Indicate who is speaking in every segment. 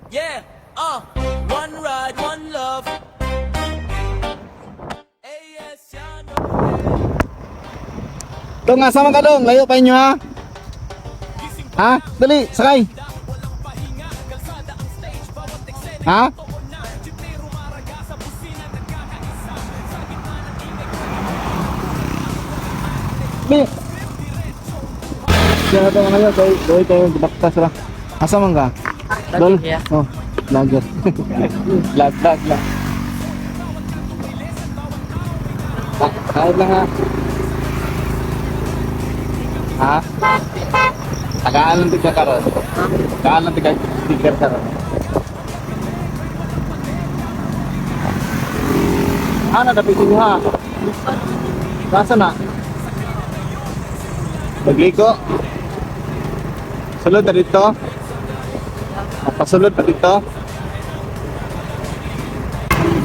Speaker 1: Yeah, one ride, one love. AS, y'all know.
Speaker 2: Dong, asa man ka dong? Layo pa inyo ha? Ha? Dali, sakay. Ha? Dali. Siya na ito ngayon, doy, doy kayo, baktas ra. Asa man ka? Dol?
Speaker 3: Yeah.
Speaker 2: Oh, vlogger. Vlog, vlog, vlog. Ah, kahit lang ha. Ha? Tagaan lang tigka karon. Tagaan lang tigka sticker karon. Ana dapat inyo ha. Nasa na? Magliko. Sulod na dito. Pasulod na dito.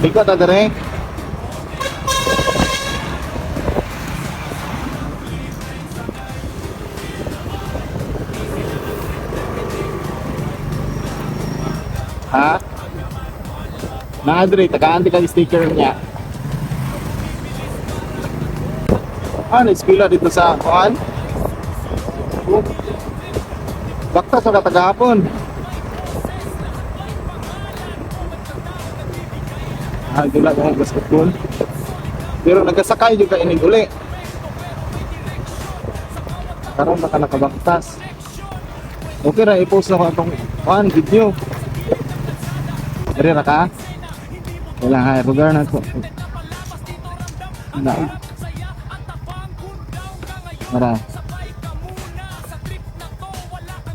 Speaker 2: Liko ta dire. Ha? Naadre, tagaan ti kag sticker niya. Ano, eskwela dito sa kuan? Oh. Bakta sa katagapon. Ah, gula ko basketball. Pero nagkasakay jud ka inig uli. Karon baka nakabaktas. Okay ra i-post na ko atong kuan video. Dari ra ka? Wala ha, lugar na to. Na. Mara.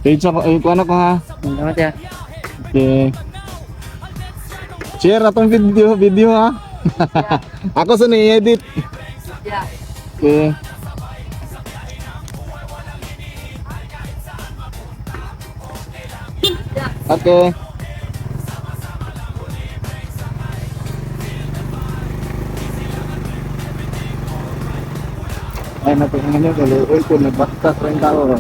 Speaker 2: Page ako, ay kuan ako ha.
Speaker 3: Salamat ya.
Speaker 2: Okay. Share atong video, video ha. Ako sa ni-edit.
Speaker 3: Yeah.
Speaker 2: Okay. Okay. Ay, natingnan nyo, tuloy ko, nagbaktas rin tao.